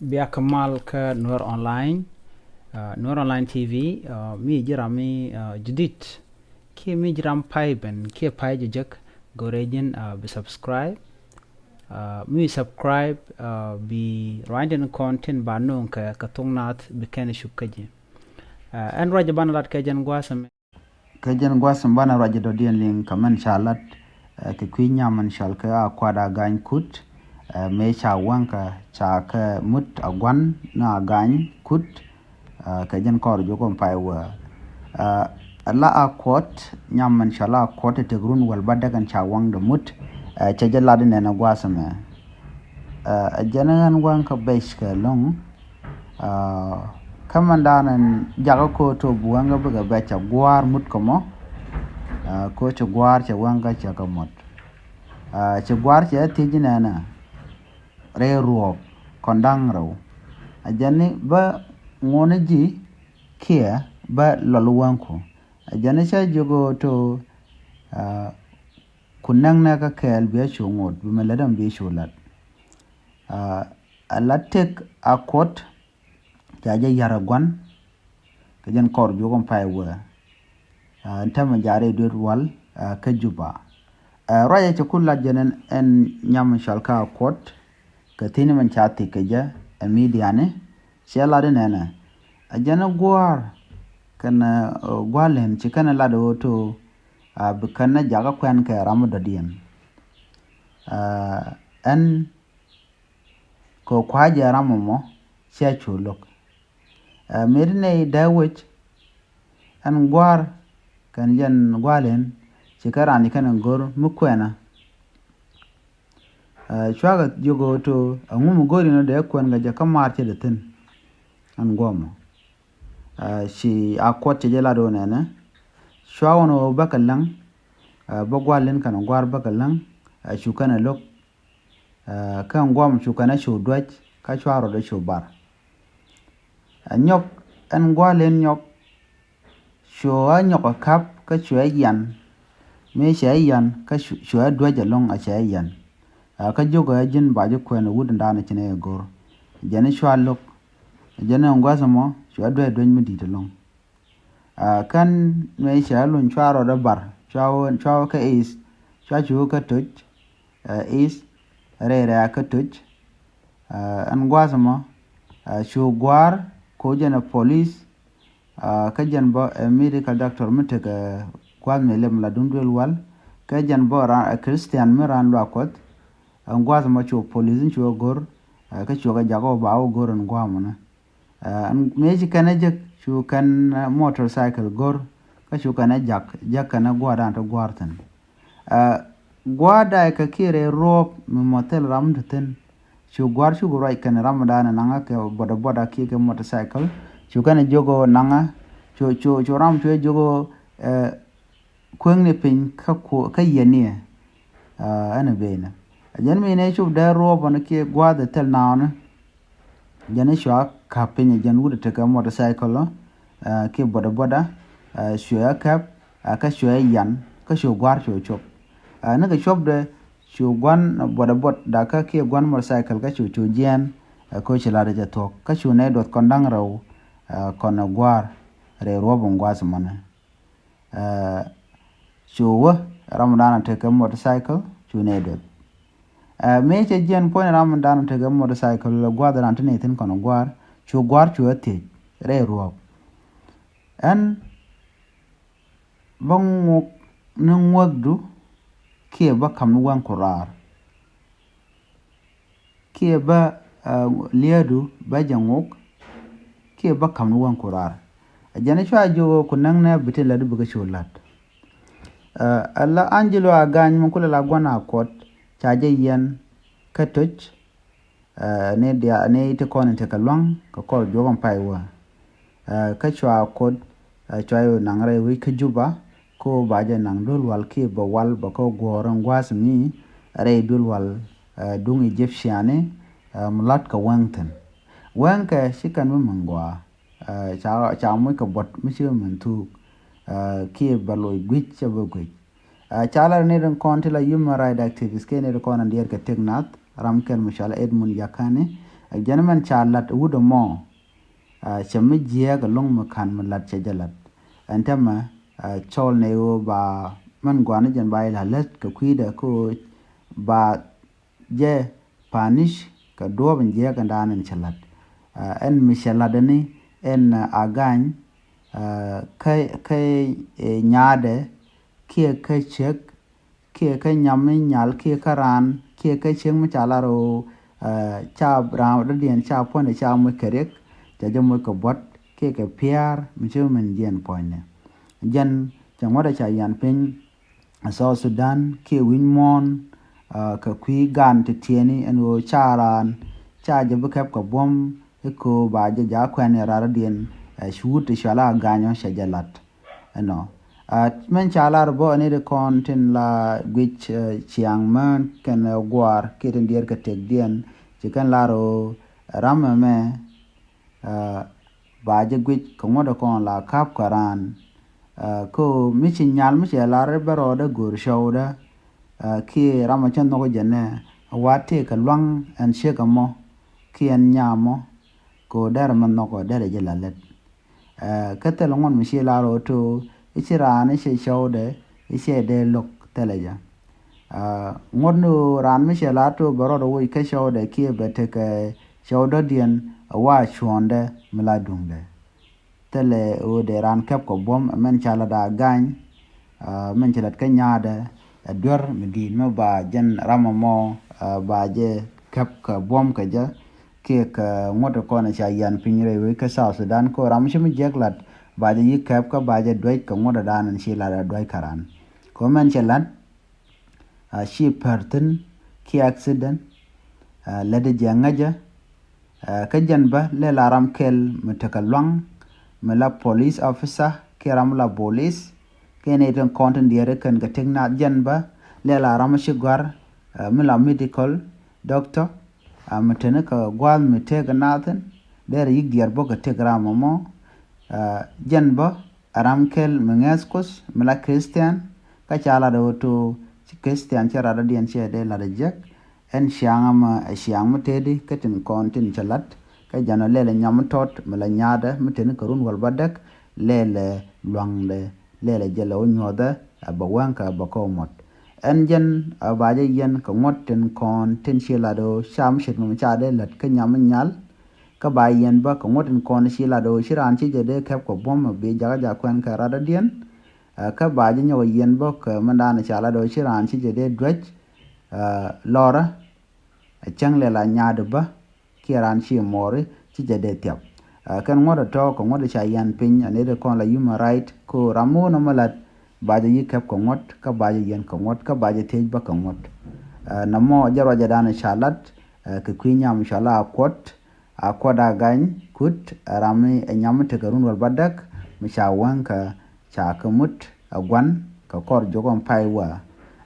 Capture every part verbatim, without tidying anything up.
Bia kɛ mal kä Nuer Online, uh, Nuer Online T V, uh, mi ji̱ ram mi, uh, jidit. Kiɛ mi ji̱ ram pay ben, kiɛ pay jɛ jek, go̱rɛ ji̱n, uh, bi subscribe. Uh, mi subscribe, uh, bi ruany tin kɔn tin ba no̱o̱ŋ kɛ, kɛ thok nath bi kɛn cup kä ji̱. Uh, ɛn ruac ban lat kɛ jɛn gua̱a̱th ɛmɛ. Kɛ jɛn gua̱a̱th in banɛ ruac dɔ̱diɛn liŋ kɛ mɛn ca lat, eh, kɛ kui̱ nyam in cɔal kɛ Akuɔt Agany Kut, eh, mëë ca wäŋkɛ ca kɛ mut a gua̱n ni Agany Kut, eh, kɛ jɛn kɔr jukɔm pay wee. Eh, la Akuɔt nyam in cɔal Akuɔt ti tëk run wäl bädäk in ca wäŋdɛ mut, eh, cɛ jɛ lat inɛn a gua̱a̱th ɛmɛ. Eh, jɛn ɣän wäŋkɛ bɛc kɛ lo̱ŋ, Ah, kä mɛn da̱a̱n ɛn jakä ko̱o̱t tɔ buäŋä bikɛ bɛc cɛ gua̱a̱r mut kɛ mɔ. Ah, ko̱o̱t cɛ gua̱a̱r cɛ wäŋä cɛ kɛ mut. Ah, cɛ gua̱a̱r cɛ thiec nɛnɛ rɛy ruɔ̱ɔ̱p kɔn da̱ŋ rɛw. A jɛn ni bä ŋuɔ̱ni ji̱ kiɛ bä lɔl wäŋku. A jɛn ni cä jiök ɣöö tɔ, ah, ku näk nɛ kä kɛɛl bia cu ŋot bi mɛ lät ɛn bia cu lat. Ah, a la tëk Akuɔt ca jɛ yar a gua̱n kɛ jɛn kɔr juɔk ɛn pay wee. Ah, ɛn tämɛ ja̱ rɛy duet wal, ah, kä Juba. Ah, ruacɛ cɛ ku lat jɛn ɛn, ɛn nyam cɔal kä Akuɔt kɛ thi̱n mɛn ca thik kɛ jɛ ɛ midiani. Cɛ lat inɛnɛ a jɛn ɛ gua̱a̱r kɛn, ah, gua̱a̱r lɛn ci kɛn ɛ lat ɛ ɣöö tɔ, ah, bi kɛn ɛ jakä kuɛn kɛ ram dɔ̱diɛn. Ah, ɛn kɛ kua̱ jɛ ram mɔ cɛ cu lo̱k. Ah, mëë ti nɛy dee wec ɛn gua̱a̱r kɛn jɛn gua̱a̱r lɛn ci kɛ raan ci kɛn ɛ go̱r mi kuɛnä. Ah, cuakɛ jiök ɣöö tɔ ɛŋu mi go̱o̱ri ni dee kuɛn kɛ jɛ kä maar cɛ dee thi̱n ɛn guɔ̱mɔ. Ah, ci Akuɔt cɛ jɛ lat ɣöö nɛnɛ cua ɣɔn ɣöö bäkɛ läŋ, ah, bä gua̱a̱r lɛn kɛn gua̱a̱r bäkɛ läŋ, ah, cu kɛn ɛ lo̱k. Ah, kä ɛn guɔ̱mɔ cu kɛn ɛ cu duäc kä cua rɔɔdɛ cu bar. Ah, nyɔk ɛn gua̱a̱r lɛn nyɔk cuɛ nyɔk ɛ ka̱p kä cuɛ yan. Mëë cɛ yan kä cu, cuɛ duäc ɛlɔ̱ŋ a cɛ yan. Ah, kä jiök ɛ ji̱n ba ji̱ kuɛn wut in da̱a̱n ci nɛ ɛ go̱r. Jɛn cua lo̱k. Jɛn ɛn gua̱a̱th ɛmɔ cua duäc duäc mi di̱i̱t ɛlɔ̱ŋ. Ah, kän mëë cɛ luny cua rɔɔdɛ bar cua wä, cua wä kä east, cua cu wä kä Toc, ah, east, rɛy rɛ̈ɛ̈ kä Toc. Ah, ɛn gua̱a̱th ɛmɔ, ah, cu gua̱a̱r ko jɛn ɛ police, ah, kä jɛn bä ɛ medical doctor mi tekɛ gua̱a̱th mi lɛm la duŋ duël wal, kä jɛn bä raan ɛ Christian mi raan luaak Kuɔth. Ɛn gua̱a̱th ɛmɔ cu police in cu ɛ go̱r, ah, kä cuɛ kɛ jakä wä ba wä go̱r ɛn gua̱a̱th ɛmɔ ni. Ah, ɛn mëë ci kɛn ɛ jek cu kɛn, ah, motorcycle go̱r kä cu kɛn ɛ jak, jak kɛn ɛ gua̱a̱r dan ti gua̱a̱r thi̱n. Ah, gua̱a̱r da̱a̱ kɛ kiɛ rɛy ruɔ̱ɔ̱p mi mɔ thil ram ti thi̱n. Cu gua̱a̱r cuk ruac kɛn ram dan naŋä kɛ boda boda kiɛ kɛ motorcycle. Cu kɛn jiök ɣöö naŋä cu, cu, cu ram cu jiök ɣöö, eh, kueŋni piny kä ku, kä yiɛn ni, ah, ɛn ɛ ben. Jɛn mi ni cop dee ruɔp ɔn kiɛ gua̱a̱th ɛ thil naɔni. Jɛn cua ka̱p piny jɛn wut tekɛ motorcycle, ah, kiɛ boda boda, ah, cua ka̱p, ah, kä cua yan kä cu gua̱a̱r cu cop. Ah, ni kɛ cop dee cu gua̱n boda boda kä kiɛ gua̱n motorcycle kä cu cu jiɛn, ah, kä ci lat jɛ thuɔ̱k kä cu nɛy duɔth kɔn da̱ŋ rɛw, ah, kɔn gua̱a̱r rɛy ruɔp in gua̱a̱th mɔnɛ. Ah, cu wä ram dan tekɛ motorcycle cu nɛy duɔth. Ah, mëë cɛ jiɛn puɔ̱ny ram dan tekɛ motorcycle gua̱a̱th dan ti nɛy thi̱n kɔn gua̱a̱r cu gua̱a̱r cu ɛ thiec rɛy ruɔp. Ɛn bä ŋuɔk ni ŋuäkdu kiɛ bä ka̱m ni wäŋ ku raar. Kiɛ bä, ah, liɛɛdu bä jɛ ŋuɔk kiɛ bä ka̱m ni wäŋ ku raar. Jɛn cua jiök ɣöö ku näŋ nɛ bi ti lät bikɛ cu la̱t. Ah, ala Angelo Agany mi kulɛ la gua̱n Akuɔt ca jɛ yiɛn kä Toc. Ah, ni dia, ni ti kɔn in tekɛ lua̱ŋ kɛ kɔr juɔk in pay wä. Ah, kä cua Kuɔt, ah, cua yɛ naŋ rɛy wec kä Juba, kä ba jɛ naŋ duel wal kiɛ bɛ wal bɛ kä guɔ̱ɔ̱r in gua̱a̱th mi rɛy duel wal, ah, duŋ Egyptian ni, ah, mi lat kɛ wäŋ thi̱n. Wäŋ kɛ ci kɛn mi min gɔaa, ah, ca, ca muc kɛ buɔt mi ci min thuuk, ah, kiɛ bɛ loc guic cɛ bɛ guic. Ah, ca lar ni rin kɔn ti la human right activist kɛ ni rin kɔn an diɛɛr kɛ tëk nath ram kɛl mi cɔal Edmund Yakani. Jɛn mɛn ca lat wut ɛmɔ, cɛ mi jiɛɛk ɛlɔ̱ŋ mi ka̱n mi lat cɛ jɛ lat. Ɛn tɛmɛ cɔl nɛ ɣöö ba mɛn gua̱n jɛn ba ilä lät kɛ kui̱dɛ kä ɣöö ba jɛ punish kɛ duɔ̱ɔ̱p in jiɛɛk ɛn daan in cɛ lat. Ɛn mi cɛ lat ɛni ɛn a ga̱ny kä kä nyaadɛ kiɛ kä ciek kiɛ kä nyam mi nyal kiɛ kä raan kiɛ kä ciek mi ca lar ɣöö ca raan rɔ̱diɛn ca puɔ̱nydɛ ca moc kɛ riɛk, ca jɛ moc kɛ buɔ̱t kiɛ kɛ pia̱a̱r mi ci min jiɛn puɔ̱nydɛ. Jɛn cɛ ŋuɔ̱t ɛ ca yan piny South Sudan kiɛ wi̱ny muɔ̱ɔ̱n kɛ kui̱ gan ti tiɛni ɛn ɣöö ca raan ca jɛ bi kɛp kɛ buɔ̱m i̱ köö ba jɛ ja̱ kuɛn ɛ raan rɔ̱diɛn. Ci wut ti cɔal a ga̱ny ɔ cɛ jɛ lat. Ɛnɔ mɛn ca lar bä ɛn i̱ ti kɔn tin la guic ciaŋ mään kɛn gua̱a̱r kiɛ tin diɛɛr kɛ tëkdiɛn ci kɛn lar ɣöö ram ɛmɛ ba jɛ guic kɛ ŋuɔ̱t ɛ kɔn la ka̱p kɛ raan. Kä mi ci nyal mi cɛ lar bä rɔɔdɛ go̱o̱r cɔwdä kiɛ ram ɛ cä nhɔk jɛ nɛ wa tëëk kɛ lua̱ŋ ɛn ciek ɛmɔ kiɛ ɛn nyam mɔ kɛ ɣöö derɛ mɛ nhɔk ɔ derɛ jɛ la lät. Kä thilɛ ŋuɔ̱t mi ci lar ɣöö to i̱ ci raan i̱ cɛ cɔwdɛ i̱ cɛ dee lo̱k thilɛ jɛ. Ŋuɔ̱t ni ɣöö raan mi cɛ lar to bɛ rɔɔdɛ woc kä cɔwdɛ kiɛ bɛ tekɛ cɔwdädiɛn ɛ wa cuɔ̱ɔ̱ŋdɛ mi la duŋdɛ. Thilɛ ɣöö dee raan kɛp kɛ buɔ̱m ɛ mɛn ca lat a ga̱ny mɛn ci lat kä nyaadɛ ɛ duer mi di̱i̱t mi ba jɛn ram ɛmɔ ba jɛ kɛp kɛ buɔ̱m kɛ jɛ. Kiɛ kɛ ŋuɔ̱t kɔn ca yan piny rɛy wec kä South Sudan kä ram ci mi jiɛk lat ba jɛ yi kɛp kä ba jɛ duec kɛ ŋuɔ̱t dan ci lat a duec kä ran. Kä mɛn cɛ lat a ci pär thi̱n kiɛ accident. Lät jɛ ŋäcä kä jɛn bä lɛ la ram kɛl mi tekɛ luaŋ mi la police officer kiɛ ram la police. Kiɛ ni tin kɔn tin diɛɛri kɛn kɛ tek na jɛn bä lɛ la ram ci gɔ̱a̱r mi la medical doctor. Mi teni kɛ gua̱a̱th mi tëëk ɛ naathin derɛ yik diɛɛr bä kɛ tëëk ram ɛmɔ. Jɛn bä ɛ ram kɛl mi ŋɛ̈th Kuoth mi la Christian. Kä ca lat ɛ ɣöö to ci Christian cɛ rat dɔ̱diɛn cɛ dee lat ɛ jiäk. Ɛn ciaŋ ɛmɛ ɛ ciaŋ mi tëëdi kä tin kɔn tin cɛ lat. Kä jɛn ɔ lɛl ɛ nyam mi tɔt mi la nyaadɛ mi teni kɛ run wäl bädäk lɛl ɛ luaŋdɛ. Lɛl ɛ jɛ lɛ wä nyuɔ̱thɛ ɛ bɛ wɛŋkɛ bɛ kɛ wä muɔt. Ɛn jɛn ɛ ba jɛ yɛn kɛ ŋuɔ̱t tin kɔn tin ci lat ɣöö cam ce̱t mi ca dee lät kä nyam mi nyal. Kä ba yɛn bä kɛ ŋuɔ̱t tin kɔn ci lat ɣöö ci raan ci jɛ dee kɛp kɛ buɔ̱m ɛ bi jakä jakuɛn kɛ rat dɔ̱diɛn. Kä ba jɛ nyɔk ɛ yɛn bä kɛ mindan ca lat ɣöö ci raan ci jɛ dee duäc lɔrä. Cäŋ lɛ la nyaadä bä kiɛ raan ci mɔɔri ci jɛ dee thiap. Kɛn ŋuɔ̱t ɛ tɔ̱ kɛ ŋuɔ̱t ɛ ca yan piny ɛ nɛy ti kɔn la human right ko ram mi wun ɛ mi lat. Ba jɛ yi kɛp kɛ ŋuɔ̱t kä ba jɛ yɛn kɛ ŋuɔ̱t kä ba jɛ thiec bä kɛ ŋuɔ̱t. Nɛ mɔ jɛ ruacɛ dan ɛ ca lat kɛ kui̱ nyam cɔal a Kuɔt. A Kuɔt a Gany Kut ɛ ram mi ɛ nyam mi tekɛ run wäl bädäk mi ca wäŋ kɛ ca kɛ mut ɛ gua̱n kɛ kɔr jokɔn pay wä.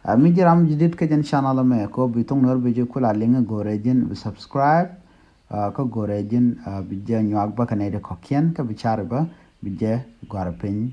Ɛ mi ji̱ ram ji̱ dit kä jɛn channel ɛmɛ kɛ ɣöö bi thoŋ nuɔr bi ji̱ kula liŋ ɛ go̱rɛ ji̱n bi subscribe. Kä go̱rɛ ji̱n bi jɛ nyuak bä kɛ nɛy ti kɔ̱kiɛn kä bi car bä bi jɛ gɔ̱a̱r piny.